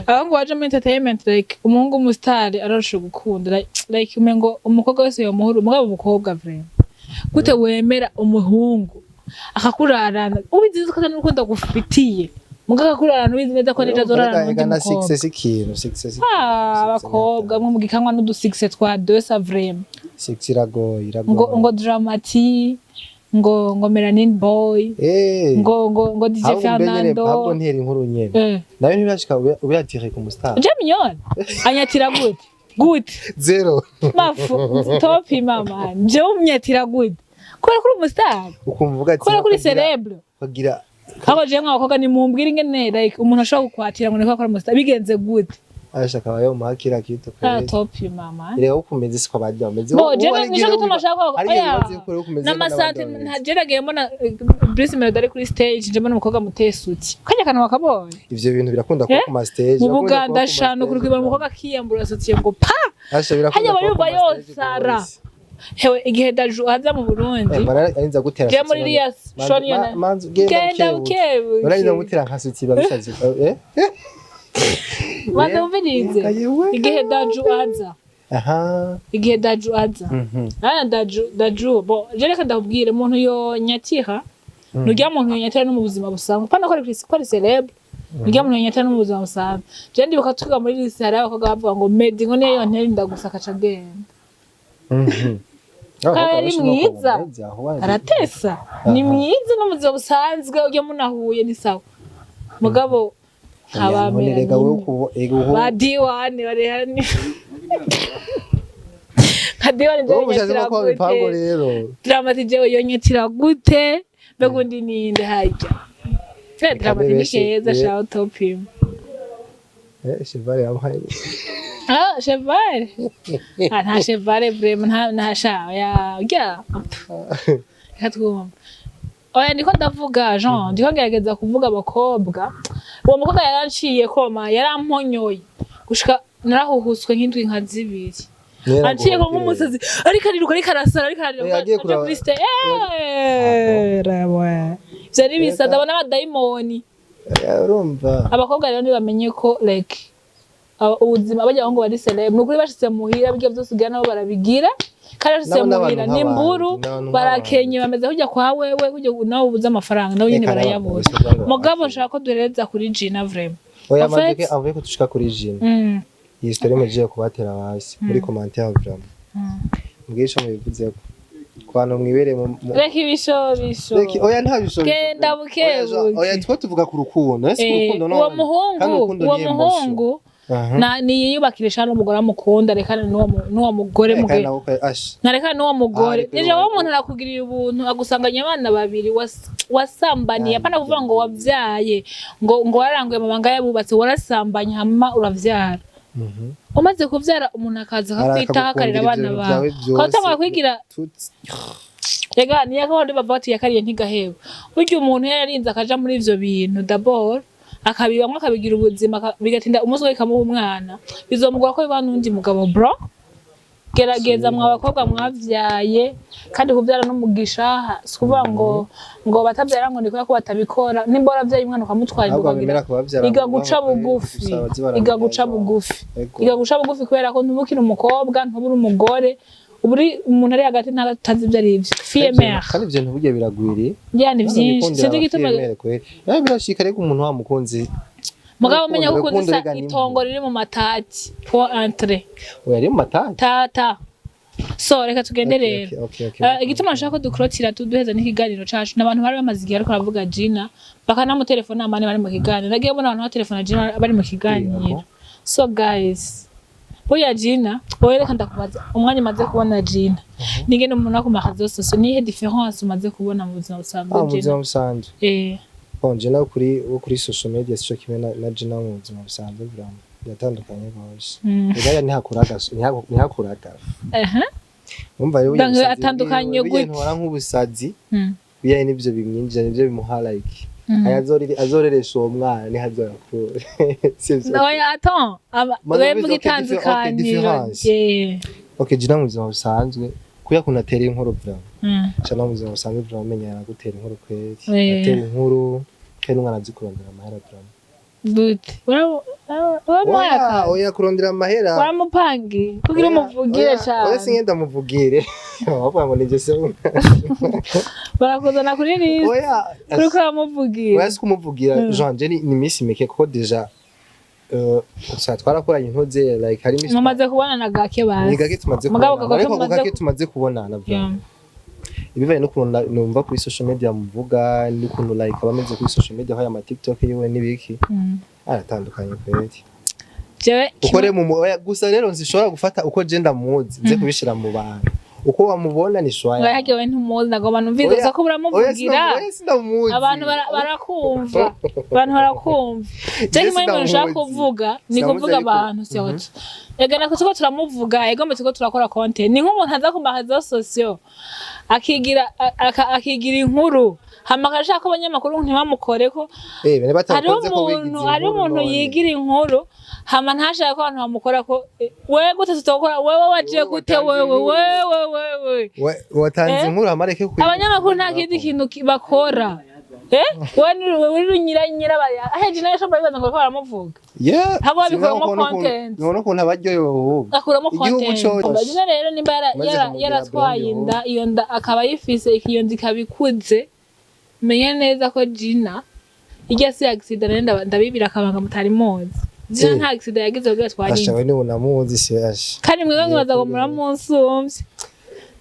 abahungu baje muri entertainment, like umuhungu w'umusitari aroroshe gukunda, like umengo umukobwa wese yomuhura. Umugabo, umukobwa vraiment, gute wemera umuhungu akakurarana ubizi ko atari urukundo agufitiye, mugabo akakurarana ubizi neza ko n'ejo azorarana Ega n'undi na mukobwa? success ikintu success. Ah, abakobwa mwe mugikanwa n'udusuccès twa deux vraiment. Success iragoye, iragoye. Ngo Dramati, ngo Melanin Boy, ngo DJ Ahubwo mbe nyene, Fernando. ahubwo ntera inkuru nyene. Nayo ntibirashika ube yatire ku mustar. Je mignonne anyatira gute gute? Zero. Mafu topi mama, je umnyatira gute kubera kuri umustar? Ukumva uvuga ati Kubera kuri ukagira- celebre. Ukagira Ahubwo jewe mw'abakobwa nimumbwire ingene like umuntu ashobora kukwatira ngo niko akora umustar, bigenze gute? Asha akaba yomuha kila kitu Ah, kweli. top you mama. Reka uko umeze siko abandi bameze. Bo jewe nico gituma nshaka ko hari igihe oya bibaza yuko rero uko umeze ko n'abandi n'amasante bameze. nta je nagiye mbona Bruce Melody ari kuri stage, nje mbona umukobwa mutesuti kanya kantu wakabonye. Ivyo bintu birakunda kuba Eh? ku ma stage. Mu Birakunda kuba Buganda ku ma shano stage, kuri kwibona umukobwa akiyambura sutiye ngo pa. Asha birakunda Hajya kuba ku bayumva ma stage yosara. rwose. Hewe, igihe Daju aza mu Burundi, Eh, mbona arinza gutera je sutsi muri none. riya shoni yona Manzu genda genda bukebuke. Mbona arinza bukebuke. gutera nka sutsi biba bisazi. Eh? Banza wumvirize. Yewe. Igihe Daju aza, igihe Daju aza, aya Daju, Daju bo je reka ndakubwire, umuntu yonyatira nurya muntu yonyatira no mu buzima busanzwe, pana ko ari ko ari celeb, nurya muntu yonyatira no mu buzima busanzwe. Je ndibuka twiga muri lycée, hari abakobwa bavuga ngo Meddy ngo niyo yontera inda gusa akaca agenda. Kandi ari mwiza. Aratesa, ni mwiza no mu buzima busanzwe, ujya munahuye ni sawa, mugabo nkabamera Rega wowe nyine. kubo ego. Ba D1 bari hano nka D1 Wowe ushatse yonyatira ko ibipango gute? Rero Dramati jewe yonyatira gute? Mbega undi ninde harya? Eh, Dramati ni benshi, keza. Shaho top him. Eh, Cheval yamuhaye. Ah, Cheval, ah, nta Cheval vraiment, nta sha ya ya reka twumva. Oya, ndiko ndavuga Jean, ndiko ngerageza kuvuga abakobwa. Uwo mukobwa yaranciye koma, yaramponyoye gushika narahuhuswe nk'indwi nka 2, anciye ko nk'umusazi, ariko ariruka, ariko arasara, ariko ararira. Eh, agiye aja kuraba- kuri stage, eh rawe, vyari bisa ndabona abadayimoni. Urumva. Abakobwa rero ntibamenye ko like ubuzima bajya ngo bari celeb, ni ukuri bashitse muhira bijya byose ugira nabo barabigira, kandi bashitse Nabo n'abantu muhira ni nk'abandi, imburu. n'abantu Barakenye, bameze kujya kwa wewe kujya nawe ubuze amafaranga nabo nyene Reka barayabura. n'abagabo Mugabo nshaka ko duhereza kuri Gina vraiment. Oya. En fait- Manzuke avuye ko tushika kuri Gina. Iyi story mugiye kubatera hasi muri commentaire vraiment. Mbwira ico mubivuzeko. Ku bantu mwibereye mu Reka ibishobisho. Reka oya, nta bisho. Genda buke buke. Oya, two tuvuga ku rukundo. Ese Eh, urukundo none? Uwo muhungu Kandi urukundo uwo ni emotion. muhungu na niyiyubakire shana n'umugore amukunda, rekane n'uwo mugore Kandi muge nawe asha. Ntareka n'uwo mugore. Ah, ariko Deja wowe umuntu arakugiriye ubuntu, agusanganya abana babiri wasambaniye, apana kuvuga ngo wabyaye ngo waranguye amabanga y'abubatsi, warasambanye hama uravyara. Umaze kuvyara, umuntu akaza akakwitaho, akarera abana Arakagukundira bawe, ibintu byawe byose. ukaba kwigira. Rega niyo akabandi bavuga ati yakariye ntigaheba. Burya umuntu yararinze akaja muri ivyo bintu d'abord, akabibamwo, akabigira ubuzima, bigatinda umunsi umwe bikamuha umwana, bizomugora ko biba n'undi mugabo. Bro, gerageza mwa bakobwa mwavyaye, kandi kuvyara n'umugisha, si ukuvuga ngo batavyara ngo ni kubera ko batabikora. Nimba waravyaye umwana ukamutwara, Ahubwo ukagira bemera kubavyara iga ngo guca baho bugufi. gusa baze baramenya Iga guca ejo. bugufi. Ego. Iga guca bugufi kubera ko ntubukiri umukobwa, ntuburi umugore, uba uri umuntu ari hagati ntatazi ibyo ari byo, fille mère. Kandi ivyo bintu burya biragwiriye. Ya, ni vyinshi, sinzi igituma. Kweli birashika, ariko umuntu wamukunzi Mugabo umenya ko Urukundo ukunda isa rega ni itongo riri mu matati po entre Oya, ari mu matati. Tata, so reka tugende rero. Okay. Igituma nshaka ko dukurotira tuduheza n'ikiganiro cacu, n'abantu bari bamaze igihe ariko baravuga Gina, bakanamutelefona amane bari mu kiganiro. Nagiye mbona abantu batelefona Gina bari mu kiganiro. So guys, burya Gina, wowe reka ndakubaza, umwanya umaze kubona Gina ningene umuntu ku ma réseaux sociaux, nihe différence umaze kubona mu buzima busanzwe? Ah, mu Gina buzima busanzwe? Eh. Bon, Gina kuri wo kuri social media sico kimwe na Gina mu buzima busanzwe, vraiment biratandukanye rwose. Rega ntihakuraga ntihakuraga. Umva rero Donc, ubusazi atandukanye bwiwe, burya gute? ntora nk'ubusazi. Bijyanye n'ivyo bimwinjiza, nivyo bimuha like. Aya azoreresha uwo mwana niho azorakura, sivyo? Oya, attends. Maze Wewe ubizi, vuga okay, itandukaniro. difference. Okay, Gina mu buzima busanzwe kuya kuntu atera inkuru vraiment. Cana mu buzima busanzwe vraiment umenya aragutera inkuru kweri. Atera inkuru kandi umwana azi kurondera amahera vraiment. Gute? Uramuhaye? Oya, oya, kurondera amahera. Waramupangi kugira Oya, umuvugire oya, oya, cane. Singenda muvugire, bavuga ngo nije se. Barakuzana kuri liste. Oya. Kuriko uramuvugira. Oya, si kumuvugira. Jean je ni iminsi mike kuko déjà gusa twarakoranye intoze like hari iminsi Mumaze kubonana gake ni basi. Gake tumaze Mugabo kubonana gake ariko ako mumaze gake tumaze kubonana vraiment, ibivanye n'ukuntu numva kuri social media muvuga n'ukuntu like aba ameze kuri social media, aho ama TikTok yiwe n'ibiki, aratandukanye kweri. Jewe Ukore mu oya, gusa rero nzishobora gufata uko je ndamuzi nze kubishira mu bantu. Uko wamubona ni shwaya. Ngo yahagewe ntumuzi, nagomba numvise Oya, gusa ko oya, uramuvugira. Oya, sinamuzi. Abantu barakumva, abantu barakumva. Je kimwe mu bintu nshaka Sinamuzi. kuvuga ni Sinamuzi kuvuga ariko- abantu siyote ega nako turiko turamuvuga, ego mbe turiko turakora content. Ni nk'umuntu aza ku ma réseaux sociaux akigira akigira inkuru, hama akashaka ko abanyamakuru ntibamukoreko. Eh, bene Hariho batakoze ko wigize umuntu, hariho inkuru umuntu none. yigira inkuru, hama ntashaka ko abantu bamukorako. Wewe gute tutokora? Wewe waje Wewe gute? watanze Wewe inkuru. wewe wewe Watanze Eh? inkuru amareke kuyi. Abanyamakuru nta kindi kintu bakora. Wewe ni wewe uri nyira nyira aheje nayo shamba bibaza ngo bariko baramuvuga. Yeah. Habo babikuramo Sinzi content. Nubona ukuntu abaryohewe ahubwo. Akuramo Igihugu content. cose. Jina rero nimba Maze kumugira yaratwaye brand. inda, iyo nda akaba ayifise, iyo nda ikaba ikuze, menye neza ko Jina irya si accident. Rero ndabibira akabanga mutari muzi Jina. Eh. Nta accident yagize kugira atware Asha inda. we ni unamuzi se asha. Kandi mwebwe mwibaza ngo muramunsumvye.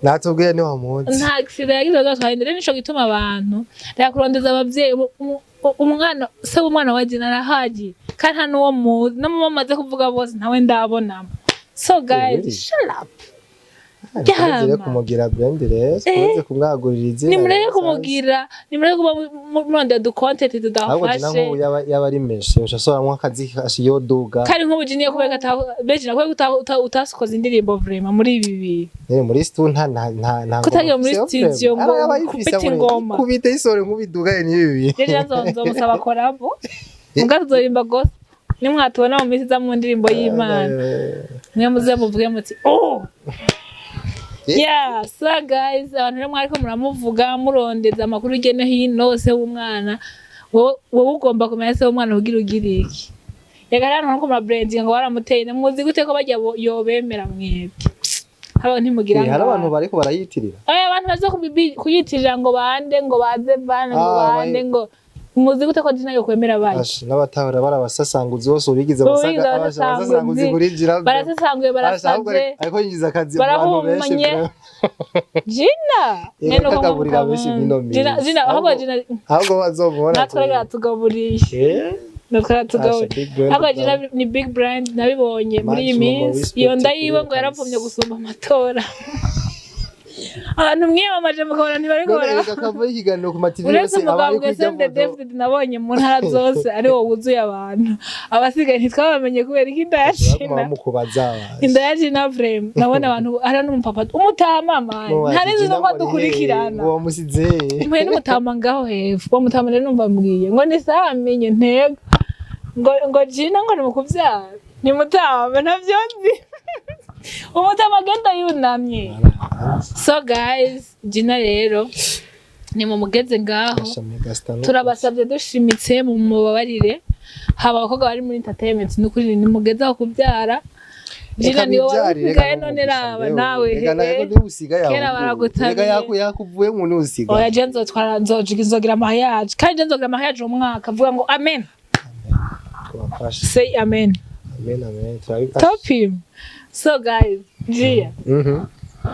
Natubwiye ni wamuzi. Nta accident yagize kugira atware inda. Rero nico gituma abantu reka kurondeza abavyeyi. Umwana se w'umwana wa Jina arahaji, kandi nta n'uwo muzi, no mu bamaze kuvuga bose ntawe ndabonamo. So guys, Really? shut up. Nkomeze Yama. kumugira brand rero, nkomeze kumwagurira izina. Nimureke Rero, kumugira, nimureke kuba murondera du content ahubwo Jina tudafashe. nk'ubu yaba ari menshi, yosha akazi yoduga. Kandi nk'ubu Jiniya kubera beji nakubera utasokoza indirimbo vraiment muri ibi bihe. Nyine muri stu nta Kutagiye muri ngoma studio ufise, ngo yaba ayifise kubita ingoma. Kubita isore nk'ubiduga n'ibi bihe. Jeje nzomusaba collabo, muga tuzorimba gospel. Nimwatubona mu minsi iza mu ndirimbo y'Imana, mwe muze muvuge muti oh. Yeah, so guys, abantu rero mwariko muramuvuga, murondeza amakuru hirya no hino, se w'umwana, wowe ugomba kumenya se w'umwana kugira ugire iki. Reka rero ntuko murabrandinga ngo baramuteye inda, muzi gute ko bajya yobemera mwebwe haba ntimugira Eh, hari ngo abantu bariko barayitirira. Aya abantu baza kuyitirira ngo bande, ngo baze bande, ngo Ah, bande, ngo muzi gute ko Jina yokwemera bajya? Asha, n'abatahora barabasasanguzi bose ubigize Ubigize abasasanguzi abasasanguzi. kuri Jina. Barasasanguye, barasaze. Ariko yinjiza akazi mu bantu benshi. Barahumanye. Bro. Jina Yego, mwene uko kagaburira benshi mw'ino minsi. Jina, Jina ahubwo Jina Ahubwo bazomubona. Natwe rero yatugaburiye. Eh? Natwe yaratugaburiye. Asha, big brand. Ahubwo Jina ni big brand, nabibonye muri iyi Maximum minsi. respect Iyo nda kuri yiwe ngo kabisa. yaravumye gusumba amatora. Abantu mwiyamamaje mukabona ntibariko None bara reka kava ikiganiro ku ma TV uretse yose aba ari umugambwe kwijya SNDD foto. David nabonye mu ntara zose ari wo wuzuye abantu, abasigaye ntitwabamenye kubera iki inda ya Baguma Jina. bamukubaza. Inda ya Jina vraiment, nabona abantu hari n'umupapa umutama mani ntari nuko dukurikirana. Ngo wamusize. Mpuye n'umutama ngaho hepfo, uwo mutama rero numva mbwiye ngo ni sawa menye ntego ngo Jina ngo ni mu kubyara ni mutama, ntavyo nzi. Umutama agenda yunamye. So guys, Jina rero ni mu mugeze ngaho. Asha, megastar no- Turabasabye dushimitse mu mubabarire, haba abakobwa bari muri entertainment, nukuri ni mugeze aho kubyara. Jina Reka niwe bibyarire, wari usigaye reka none raba n'umugisha, nawe. reka nawe He ntusigaye kera ahubwo. baragutabiye. Reka yakuvuyemo ntusigaye. Oya, je nzotwara, nzogira mariage, kandi je nzogira mariage uwo mwaka. Vuga ngo amen. Kubafasha. Say amen. Amen, amen. Turabifasha. Top him. So guys, Jia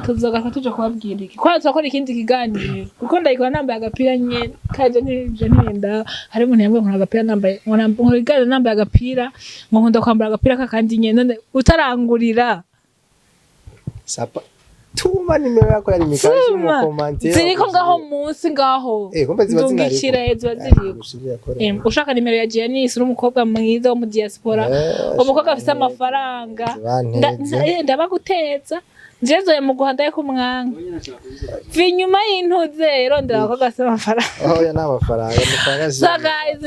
tuzogaruka tuje kubabwira iki kwa turakora ikindi kiganiro, kuko ndayikora nambaye agapira nyene, kandi je ntinda. Hari umuntu yambwiye ngo agapira nambaye, ngo nkora ikiganiro nambaye agapira, ngo nkunda kwambara agapira kakandi nyene. None utarangurira. Sapa. Tuma nimero yako ya Lumicash mu Tuma. commentaire. Ziriko ngaho munsi ngaho. Eh, kumbe ziba zinariko. Ndungikira, ziba ziriko. Ushaka nimero ya Giannis, uri umukobwa mwiza wo mu diaspora, umukobwa afise amafaranga, ndabaguteza njezoye mu guhanda yo kumwanga va inyuma y'intuze, rondera abakobwa bafise amafaranga. Oh, ya nta mafaranga, amafaranga So guys,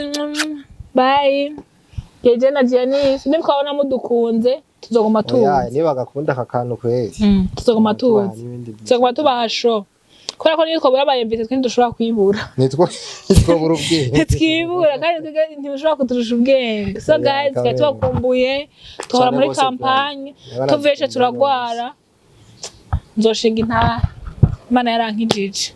bye. Jeje na Giannis, nitwabona mudukunze tuzoguma Oya, tuzi. niba bagakunda aka kantu kweli. Tuzoguma Tubaha tuzi. n'ibindi byinshi. Tuzoguma tubaha show, kubera ko niyo twabura abayemvise twe ntidushobora kwibura. Nitwo nitwobura ubwenge. Ntitwibura, kandi twebwe ntidushobora kuturusha ubwenge. So Yeah, guys, twari kamere. tubakumbuye, tuhora Cane muri gose. campagne, Bro. tuvuye turagwara. Nzoshinga intara, Imana yarankijije.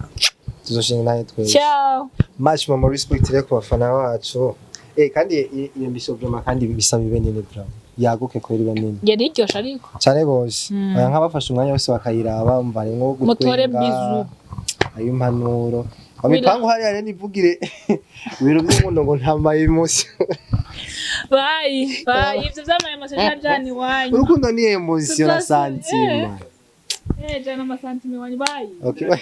Tuzoshinga nayo twese. Ciao. Much mama respect rero ku bafana bacu. Eh, kandi iyo mission vraiment kandi bisaba ibe nini bro. Yaguke kweri, ibe nini. Yari iryoshe ariko. Cane gose. Oya, nk'abafashe umwanya wose bakayiraba, umva ari nko Mutore gutwenga. bizu. Ayo impanuro. Amipango hariya rero nivugire ibintu by'umuntu ngo nta ma emotion. Bye bye, ivyo vy'ama emotion jani wanyu. Urukundo ni emotion na Tuzosu- sentiment. Jana amasantime wanyu, bye. Okay, bye.